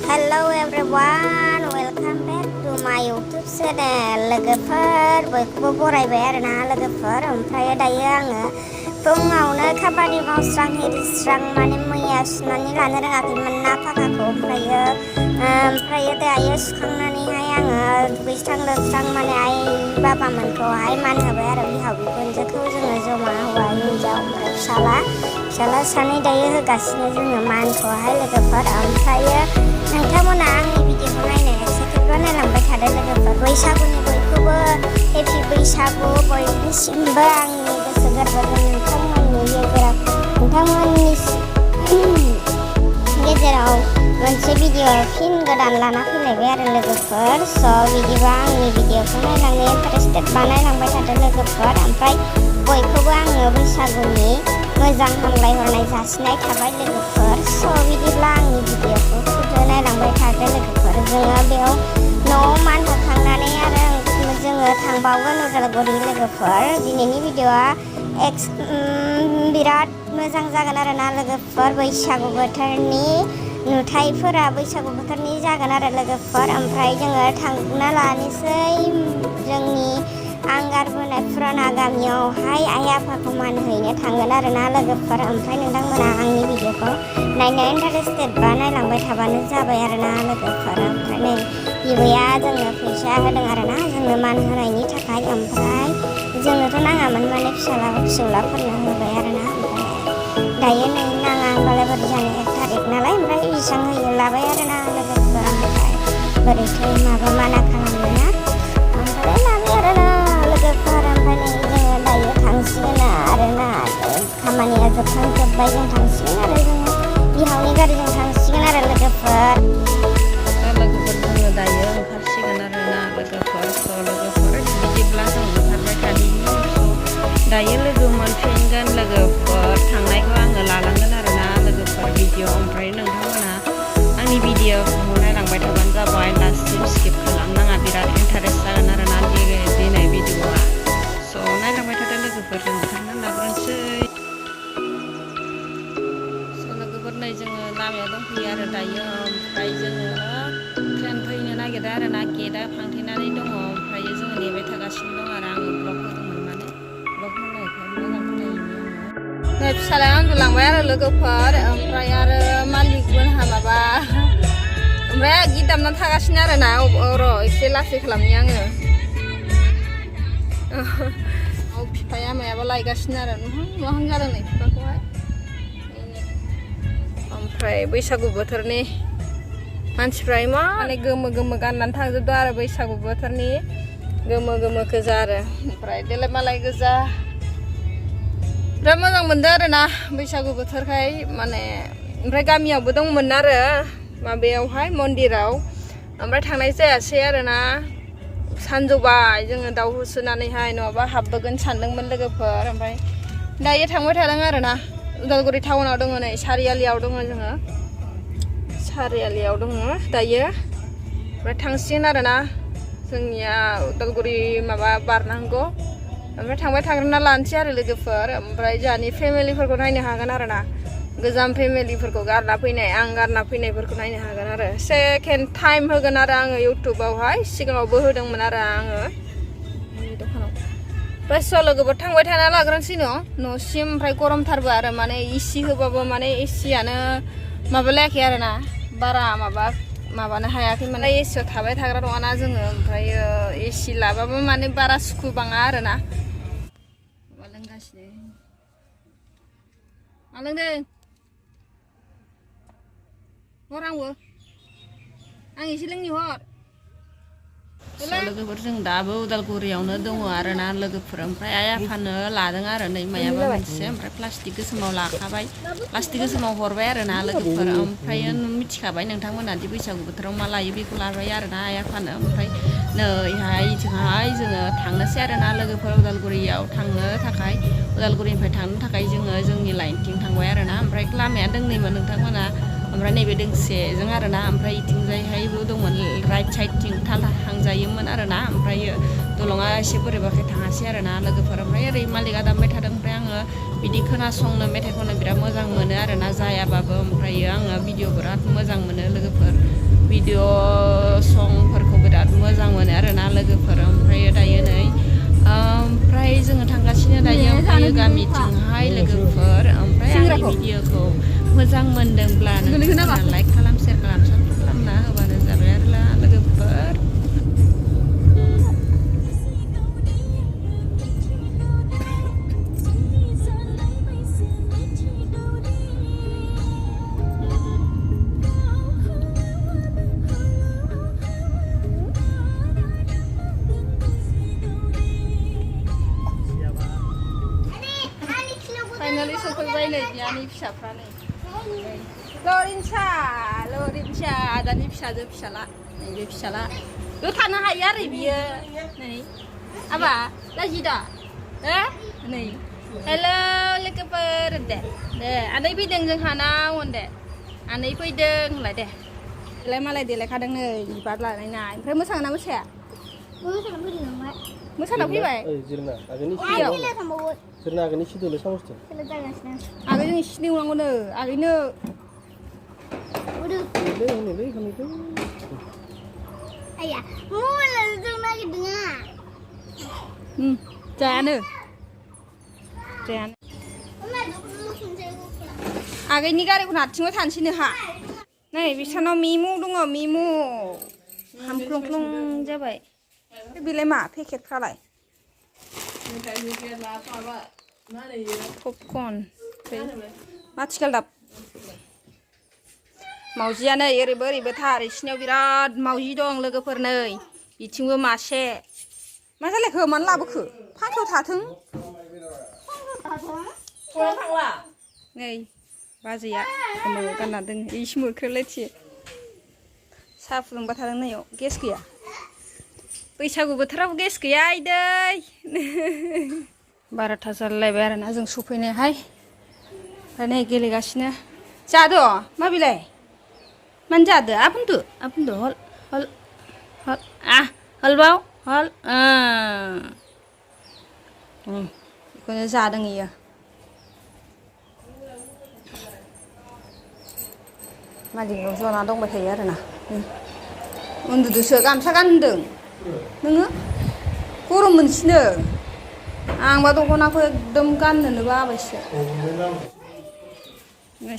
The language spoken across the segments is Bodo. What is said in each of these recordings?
Hello everyone, welcome back to my YouTube channel. लोगोफोर बयखौबो बरायबाय आरोना लोगोफोर ओमफ्राय दायो आङो फुङावनो खामानि मावस्रां हिरिस्रां माने मैया सुनानै लानो रोङाखैमोन ना फाखाखौ ओमफ्राय दायो सुखांनानैहाय आङो दुगैस्रां लोबस्रां माने आइ बाबामोनखौहाय मान होबाय आरो बिहाव बिखुनजोखौ जोङो जमा हौवा हिन्जाव ओमफ्राय फिसाला सानै दायो होगासिनो जोङो मानखौहाय लोगोफोर ओमफ्रायो नोंथांमोना आंनि भिडिअखौ नायनो एक्साइटेड नायलांबाय थादों लोगोफोर बैसागुनि बयखौबो हेपि बैसागु बयनिसिमबो आंनि गोसो गोरबोजों नोंथांमोननि गेजेराव मोनसे भिडिअ फिन गोदान लाना फैलायबाय आरो लोगोफोर स' बिदिबा आंनि भिडिअखौ नायलांनो इन्टारेस्टेड बानायलांबाय थादों लोगोफोर ओमफ्राय बयखौबो आङो बैसागुनि मोजां हामलायहरनाय जासिनाय थाबाय लोगोफोर स' बिदिब्ला आंनि भिडिअखौ नायलांबाय थादों लोगोफोर जोङो बेयाव न'आव मान होखांनानै आरो जोङो थांबावगोन उदालगुरि लोगोफोर दिनैनि भिडिअआ बिराद मोजां जागोन आरोना लोगोफोर बैसागु बोथोरनि नुथायफोरा बैसागु बोथोरनि जागोन आरो लोगोफोर ओमफ्राय जोङो थांना लानोसै जोंनि आं गारबोनाय फुराना गामियावहाय आइ आफाखौ मान हैनो थांगोन आरोना लोगोफोर ओमफ्राय नोंथांमोना आंनि भिडिअखौ नायनो इन्टारेस्टेड बा नायलांबाय थाबानो जाबाय आरोना लोगोफोर ओमफ्राय नै बिबैया जोंनो फैसा होदों आरोना जोंनो मान होनायनि थाखाय ओमफ्राय जोंनोथ' नाङामोन माने फिसालाफोरनो होबाय आरोना ओमफ्राय दायो नै नाङा होनबालाय बोरै जानो 1 थारिख नालाय ओमफ्राय बेसेबां होयो लाबाय आरोना लोगोफोर ओमफ्राय बोरैथो माबा माना खालामनो ना ओमफ्राय लाबाय आरोना लोगोफोर ओमफ्राय नै जोङो दायो थांसिगोन आरोना खामानिया जोबखांजोब्बाय जों थांसिगोन आरो जोङो बिहावनि गारिजों थांसिगोन आरो लोगोफोर जोङो दायो ओंखारसिगोन आरोना लोगोफोर बिदिब्ला जों ओंखारबाय थादिनि दायो लोगो मोनफिनगोन लोगोफोर थांनायखौ आङो लालांगोन आरोना लोगोफोर भिडिअ ओमफ्राय नोंथांमोना आंनि भिडिअखौ नायलांबाय थाबानो जाबाय लास्टसिम स्किप खालामनाङा बिराद इन्टारेस्ट जागोन आरोना दिनै भिडिअआ स' नायलांबाय थादों लोगोफोर जों ओंखारनानै लाग्रोनोसै स' लोगोफोर नै जोङो लामायाव दंफैयो आरो दायो ओमफ्राय जोङो ट्रेन फैनो नागिरदों आरोना गेटआ फांथेनानै दङ ओमफ्राय जोङो नेबाय थागासिनो दं आरो आङो ब्लग होदोंमोन माने ब्लग होनायखाय मोजां खोनायोमोन आङो नै फिसालाया उन्दुलांबाय आरो लोगोफोर ओमफ्राय आरो मालिकमोनहा माबा ओमफ्राय गित दामना थागासिनो आरोना र' एसे लासै खालामनि आङो बिफाया मायाबा लायगासिनो आरो माहां जादों नै बिफाखौहाय ओमफ्राय बैसागु बोथोरनि मानसिफ्रा माने गोमो गाननानै थांजोबदों आरो बैसागु बोथोरनि गोमो गोजा आरो ओमफ्राय देलाय मालाय गोजा बिराद मोजां मोनदों आरोना बैसागु बोथोरखाय माने ओमफ्राय गामियावबो दंमोन आरो माबायावहाय मन्दिराव ओमफ्राय थांनाय जायासै आरोना सानजौबाय जोङो दाउ होसोनानैहाय नङाबा हाबबोगोन सानदोंमोन लोगोफोर ओमफ्राय दायो थांबाय थादों आरोना उदालगुरि टाउनाव दङ नै सारियालियाव दङ जोङो सारियालियाव दङ दायो ओमफ्राय थांसिगोन आरोना जोंनिया उदालगुरि माबा बारनांगौ ओमफ्राय थांबाय थाग्रोना लानोसै आरो लोगोफोर ओमफ्राय जोंहानि फेमिलिफोरखौ नायनो हागोन आरोना गोजाम फेमिलिफोरखौ गारना फैनाय आं गारना फैनायफोरखौ नायनो हागोन आरो सेकेन्ड टाइम होगोन आरो आङो इउटुबावहाय सिगाङावबो होदोंमोन आरो आङो दखानाव ओमफ्राय स' लोगोफोर थांबाय थाना लाग्रोनोसै न'सिम ओमफ्राय गरमथारबो आरो माने एसि होबाबो माने एसियानो माबालायाखै आरोना बारा माबानो हायाखै माने एसियाव थाबाय थाग्रा नङाना जोङो ओमफ्राय एसि लाबाबो माने बारा सुखु बाङा आरोना माबा लोंगासिनो मा लोंदों हर आंबो आं एसे लोंनि हर लोगोफोर जों दाबो उदालगुरियावनो दङ आरोना लोगोफोर ओमफ्राय आइ आफानो लादों आरो नै मायाबा मोनसे ओमफ्राय प्लास्टिक गोसोमाव लाखाबाय प्लास्टिक गोसोमाव हरबाय आरोना लोगोफोर ओमफ्राय मिथिखाबाय नोंथांमोना दि बैसागु बोथोराव मा लायो बेखौ लाबाय आरोना आइ आफानो ओमफ्राय नैहाय जोंहाय जोङो थांनोसै आरोना लोगोफोर उदालगुरियाव थांनो थाखाय उदालगुरिनिफ्राय थांनो थाखाय जोङो जोंनि लाइनथिं थांबाय आरोना ओमफ्राय लामाया दोंनैमोन नोंथांमोना ओमफ्राय नैबे दोंसेजों आरोना ओमफ्राय इथिंजायहायबो दंमोन राइट साइडथिं थांजायोमोन आरोना ओमफ्राय दलङा एसे बोरैबाखाय थाङासै आरोना लोगोफोर ओमफ्राय ओरै मालिकआ दामबाय थादों ओमफ्राय आङो बिदि खोनासंनो मेथाइ खननो बिराद मोजां मोनो आरोना जायाबाबो ओमफ्राय आङो भिडिअ बिराद मोजां मोनो लोगोफोर भिडिअ संफोरखौ बिराद मोजां मोनो आरोना लोगोफोर ओमफ्राय दायो नै ओमफ्राय जोङो थांगासिनो दायो ओमफ्राय गामिथिंहाय लोगोफोर ओमफ्राय आंनि भिडिअखौ मोजां मोनदोंब्ला नोंथाङा लाइक खालाम शेयार खालाम साबस्क्राइब खालामना होबानो जाबाय आरोना लोगोफोर फाइनालि सफैबाय नै बियानि फिसाफ्रा नै लरिनसा आदानि फिसाजो फिसाला नैबे फिसाला बेयाव थानो हायो आरो बियो नै आबा लाजि दा नै हेल' लोगोफोर दे आनै फैदों जोंहानाव दे आनै फैदों होनलाय दे देलाय मालाय देलायखादों नै बिबार लानायनाय ओमफ्राय मोसागोन ना मोसाया मोसाना फैबाय सोरना आगोलनि सिदोलै सामसजों आगैजों एसे नेवनांगौनो आगैनो जायानो आगैनि गारिखौ नारथिंबाय थानोसै नोहा नै बिसानाव मिमु दङ मिमु हामख्लंख्लं जाबाय बेलाय मा पेकेटफ्रालाय पपकर्न माथिगाल दाब मावजिया नै ओरैबो ओरैबो थार इसिनियाव बिराद मावजि दं लोगोफोर नै बिथिंबो मासे मा जालायखो मानो लाबोखो फांखायाव थाथों नै बाजैया गोमो गानना दों इसे मोख्रेबलायथि साहा फुदुंबाय थादों नैयाव गेस गैया बैसागु बोथोराव गेस गैया आइदै 12था जालायबाय आरोना जों सफैनायहाय ओमफ्राय नै गेलेगासिनो जादो मा बिलाय मानो जादो आपुनदो हल हल हल हलबाव हल बेखौनो जादों इयो मालिकनाव जना दंबाय थायो आरोना उन्दुदोसो गामसा गानदों नोङो गरम मोनसिनो आंबा दख'नाखौ एकदम गाननोनो बाबायसो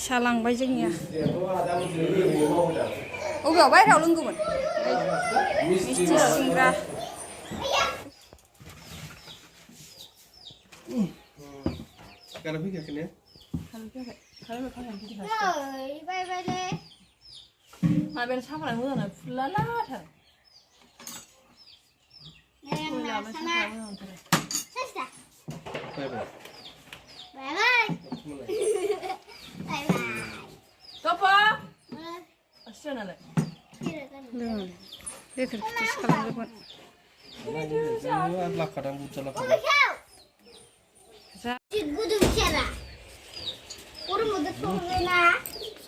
सा लांबाय जोंनिया अबेयाव बायह्रायाव लोंगौमोन मिस्थि सिंग्रा माबायानो साफानाय मोजां फुलालाथार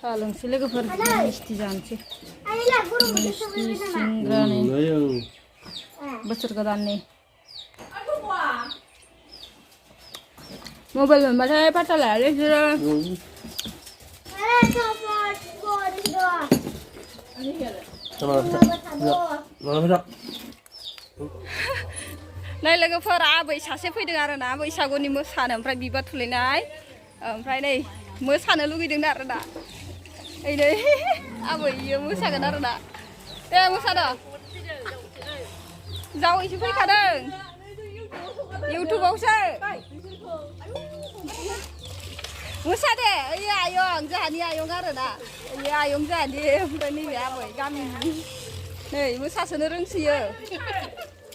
साहा लोंसै लोगोफोर मिस्थि जानोसै मिस्थि सिंग्रानि बोसोर गोदाननि मबाइल मोनबाथाय पात्ता लायालै बिसोरो नै लोगोफोर आबै सासे फैदों आरोना बैसागुनि मोसानो ओमफ्राय बिबार थुलायनाय ओमफ्राय नै मोसानो लुगैदों आरोना ओइ नै आबै इयो मोसागोन आरोना दे मोसादो जावैसो फैखादों इउटुबावसो मोसादे ओइ आयं जोंहानि आयं आरोना ओइ आयं जोंहानि ओमफ्राय नैबे आबै गामिनि नै मोसासोनो रोंसोयो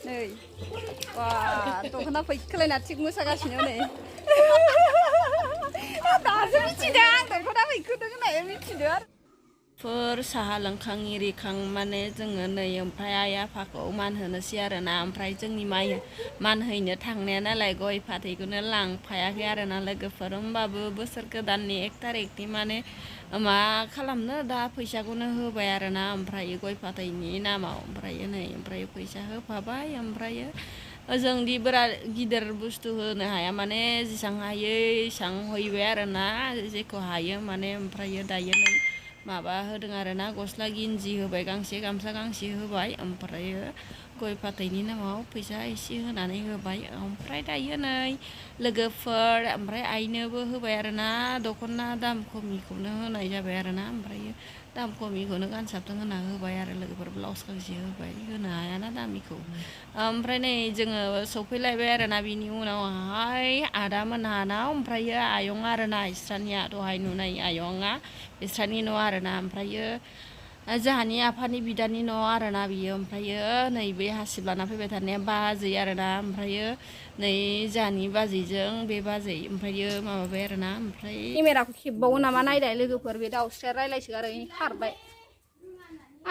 नै वा दख'ना फैखोलायना थिग मोसागासिनो नै दासो मिथिदों आं दख'ना फैखोदों होननाय मिथिदों आरो साहा लोंखां इरिखां माने जोङो नै ओमफ्राय आइ आफाखौ मान होनोसै आरोना ओमफ्राय जोंनि मान हैनो थांनाया नालाय गय फाथैखौनो लांफायाखै आरोना लोगोफोर होमबाबो बोसोर गोदाननि 1 तारिखनि माने मा खालामनो दा फैसाखौनो होबाय आरोना ओमफ्राय गय फाथैनि नामाव ओमफ्राय फैसा होफाबाय ओमफ्राय जोंदि बिराद गिदिर बुस्थु होनो हाया माने जेसां हायो एसां हैबाय आरोना जेखौ हायो माने ओमफ्राय दायो नै माबा होदों आरो ना गस्ला गिन्जि होबाय गांसे गामसा गांसे होबाय ओमफ्रायो गय फाथैनि नामाव फैसा एसे होनानै होबाय ओमफ्राय दायो नै लोगोफोर ओमफ्राय आइनोबो होबाय आरो ना दख'ना दाम खमिखौनो होनाय जाबाय आरो ना ओमफ्रायो दाम खमिखौनो गानसाबथों होना होबाय आरो लोगोफोर ब्लाउस गांसे होबाय होनो हायाना दामिखौ ओमफ्राय नै जोङो सफैलायबाय आरो ना बिनि उनावहाय आदा मोनहानाव ओमफ्रायो आयं आरो ना इस्रानिया दहाय नुनाय आयंआ इस्रानि न' आरो ना ओमफ्रायो जोंहानि आफानि बिदानि न' आरो ना बियो ओमफ्रायो नै बे हासिब लाना फैबाय थानाया बाजै आरो ना ओमफ्रायो नै जोंहानि बाजैजों बे बाजै ओमफ्रायो माबाबाय आरो ना ओमफ्राय केमेराखौ खेबबावो नामा नायलाय लोगोफोर बे दाउस्रिया रायलायसोगारो खारबाय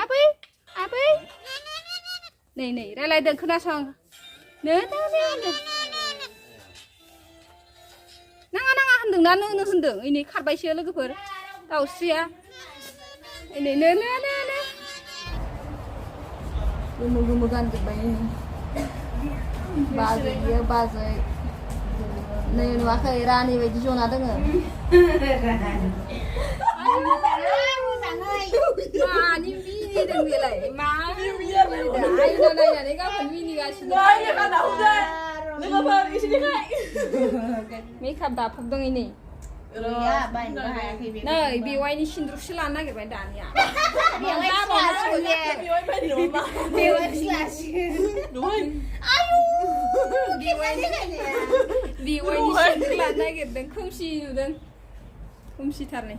आबै आबै नै नै रायलायदों खोनासं नो नाङा नाङा होनदोंना नो होनदों ओइ नै खारबायसो लोगोफोर दाउस्रिया नै नो नो नो नो गोमो गोमो गानजोब्बाय बाजै बियो बाजै नै नुवाखै रानि बायदि जना दोङो मानि मिनिदों बेलाय मानि मिनिदों आयना नायनानै गाबोन मिनिगासिनो मेकआप दाफबदों नै नै बेवाइनि सिन्दुरसो लानो नागिरबाय दानिया बेवाइनि सिन्दुर लानो नागिरदों खोमसि नुदों खोमसिथारनै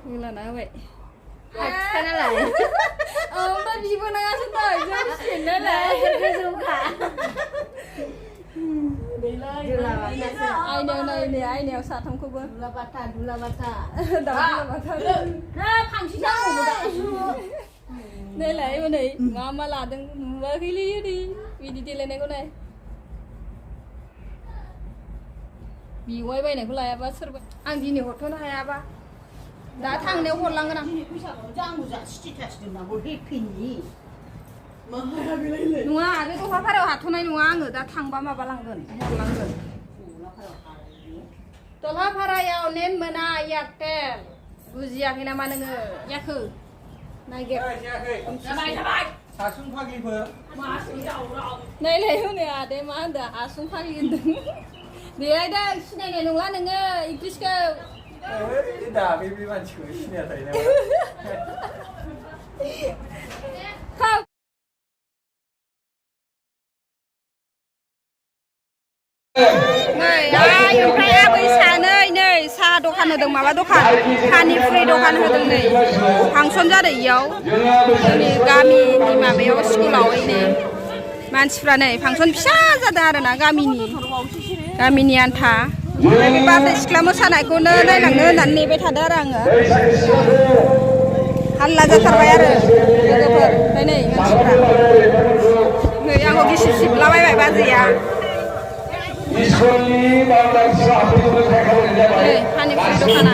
होलाना होबाय ओमफ्राय बिबोनाङासो दं नालाय आयनायाव नायनो आयनायाव साथामखौबो नायलाय हनै मा मा लादों नुवाखैलै ओरै बिदि देलायनायखौ नाय बिवाय बायनायखौ लायाबा सोरबा आं दिनै हरथ'नो हायाबा दा थांनायाव हरलांगोन आं नङा बे दहाफारायाव हाथ'नाय नङा आङो दा थांबा माबा लांगोन हरलांगोन दहाफारायाव नेट मोना एयारटेल बुजियाखै नामा नोङो याखो नायगेर नायलाय हनै आदै मा होनदों आसुं फाग्लि होनदों बेहाय दा सिनायनाय नंला नोङो इंग्लिसखौ बे मानसिखौ सिनायाखै ओमफ्राय आबै सानै नै साहा दखान होदों माबा दखान पानिपुरि दखान होदों नै फांसन जादों इयाव जोंनि गामिनि माबायाव स्कुलाव नै मानसिफ्रा नै फांसन फिसा जादों आरो ना गामिनि आन्था ओमफ्राय बे बारदै सिख्ला मोसानायखौनो नायलांनो होननानै नेबाय थादों आरो आङो हाल्ला जाथारबाय आरो लोगोफोर ओमफ्राय नै मानसिफ्रा नै आंखौ गिसिब सिबलाबायबाय बाजैया पानिपुरि दखाना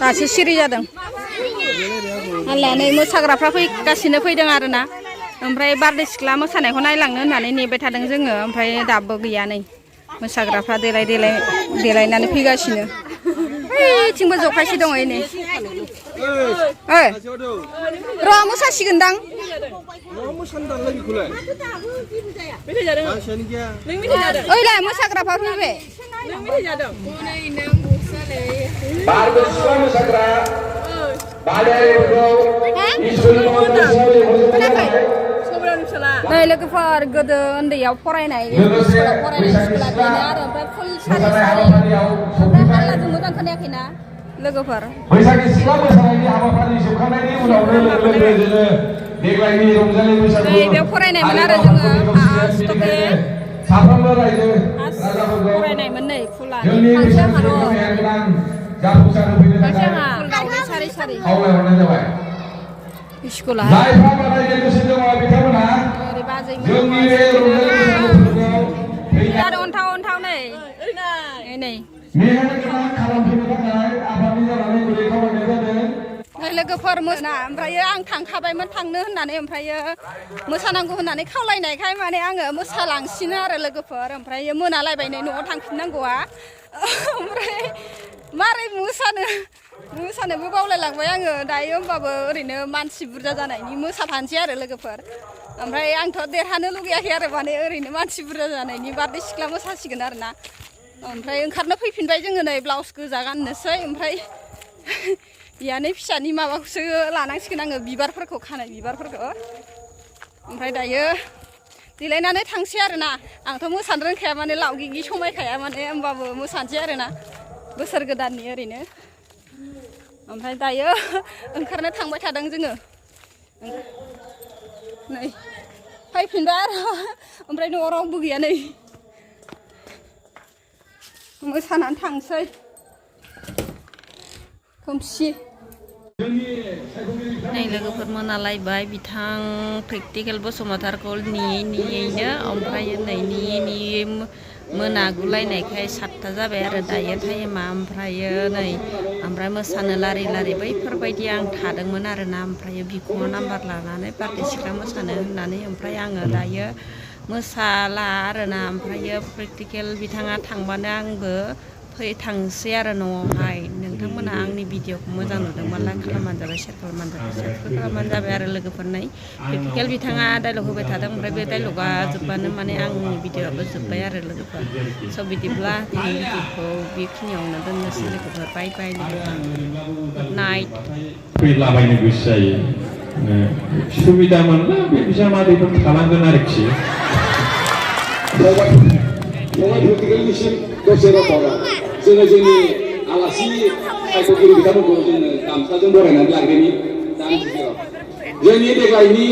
दासो सिरि जादों आल्ला नै मोसाग्राफ्रा फैगासिनो फैदों आरो ना ओमफ्राय बारदै सिख्ला मोसानायखौ नायलांनो होननानै नेबाय थादों जोङो ओमफ्राय दाबो गैया नै मोसाग्राफ्रा देलायनानै फैगासिनो ओइथिंबो जखायसे दङ नै र' मोसासिगोनदां ओइलाय मोसाग्राफ्रा फैबाय नै लोगोफोर गोदो उन्दैयाव फरायनाय स्कुला बेनो आरो ओमफ्राय फुल सारि सारि ओमफ्राय हाल्लाजों मोजां खोनायाखैना लोगोफोर बैसागि सिख्ला मोसानायनि हाबाफारि जोबखांनायनि उनावनो लोगो जोङो देग्लायनि रंजालि बैसागु बेयाव फरायनायमोन आरो जोङो साफ्रोमबो रायजो फरायनायमोन नै फुला जाफुंसार होफैनो थाखाय सारि सारि खावलायहरनाय जाबाय स्कुला जायफ्रा बादायनो गोसो दङ बिथांमोनहा जोंनि बे रंजालि बैसागु फोरबोआव अन्थाव नै मेघालय गोनां खालामफैनो थाखाय आफादनि जानानै गुरै खावलायनाय जादों। लोगोफोर मोना ओमफ्रायो आं थांखाबायमोन थांनो होननानै ओमफ्रायो मोसानांगौ होननानै खावलायनायखाय माने आङो मोसालांसिनो आरो लोगोफोर ओमफ्रायो मोनालायबाय नै न'आव थांफिननांगौआ ओमफ्राय मारै मोसानोबो बावलायलांबाय आङो दायो होमबाबो ओरैनो मानसि बुरजा जानायनि मोसाफानोसै आरो लोगोफोर ओमफ्राय आंथ' देरहानो लुगैयाखै आरो माने ओरैनो मानसि बुरजा जानायनि बारदै सिख्ला मोसासिगोन आरोना ओमफ्राय ओंखारनो फैफिनबाय जोङो नै ब्लाउस गोजा गाननोसै ओमफ्राय बियानै फिसानि माबाखौसो लानांसिगोन आङो बिबारफोरखौ खानाय बिबारफोरखौ ओमफ्राय दायो देलायनानै थांसै आरोना आंथ' मोसानो रोंखाया माने लावगिगि समायखाया माने होमबाबो मोसानोसै आरोना बोसोर गोदाननि ओरैनो ओमफ्राय दायो ओंखारनो थांबाय थादों जोङो नै फैफिनबाय आरो ओमफ्राय न'आव रावबो गैया नै मोसानानै थांसै खोमसि नै लोगोफोर मोनालायबाय बिथां प्रेक्टिकेल बसुमतारखौ नेयैनो ओमफ्राय नै नेयै मोनागुलायनायखाय 7था जाबाय आरो दायो टाइमा ओमफ्राय मोसानो लारि बैफोरबायदि आं थादोंमोन आरोना ओमफ्राय बिखुङाव नाम्बार लानानै बारदै सिख्ला मोसानो होननानै ओमफ्राय आङो दायो मोसाला आरोना ओमफ्रायो प्रेक्टिकेल बिथाङा थांबानो आंबो थांसै आरो न'आवहाय नोंथांमोना आंनि भिडिअखौ मोजां नुदोंबा लाइक खालामबानो जाबाय शेयार खालामबानो जाबाय आरो लोगोफोर नै प्रेक्टिकेल बिथाङा डाइलग होबाय थादों ओमफ्राय बे डाइलगा जोब्बानो माने आंनि भिडिअआबो जोब्बाय आरो लोगोफोर स' बिदिब्ला दिनैनि भिडिअखौ बेखिनियावनो दोननोसै लोगोफोर बाय बाय लोगोफोर गुड नाइट फैलाबायनो गोसो जायो सुबिदा मोनब्ला बे बिजामादैफोर थानांगोन आरोखि फंबाय प्रेक्टिकेलनिसिम दसे रायखांबा जोङो जोंनि आलासि सायख'गिरि बिथांमोनखौ जोङो गामसाजों बरायनानै लाग्रोनि दानि गेजेराव जोंनि देग्लायनि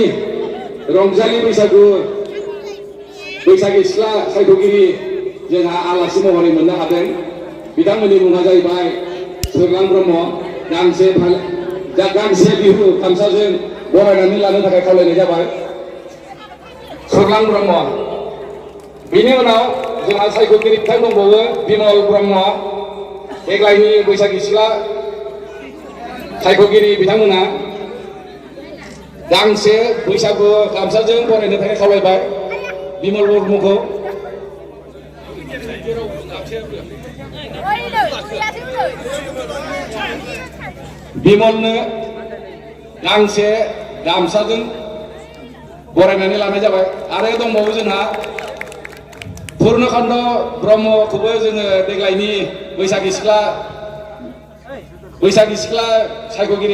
रंजालि बैसागि सिख्ला सायख'गिरि जोंहा आलासि महरै मोननो हादों बिथांमोननि मुङा जाहैबाय सोरलां ब्रह्म गांसे बिहु गामसाजों बरायनानै लानो थाखाय खावलायनाय जाबाय सोरलां ब्रह्म बिनि उनाव जोंहा सायख'गिरि बिथां दंबावो बिमल ब्रह्म देग्लायनि बैसागि सिख्ला सायख'गिरि बिथांमोना गांसे बैसागु गामसाजों बरायनो थाखाय खावलायबाय बिमल ब्रह्मखौ बिमलनो गांसे गामसाजों बरायनानै लानाय जाबाय आरो दंबावो जोंहा पुर्णकान्त ब्रह्मखौबो जोङो देग्लायनि बैसागि सिख्ला सायख'गिरि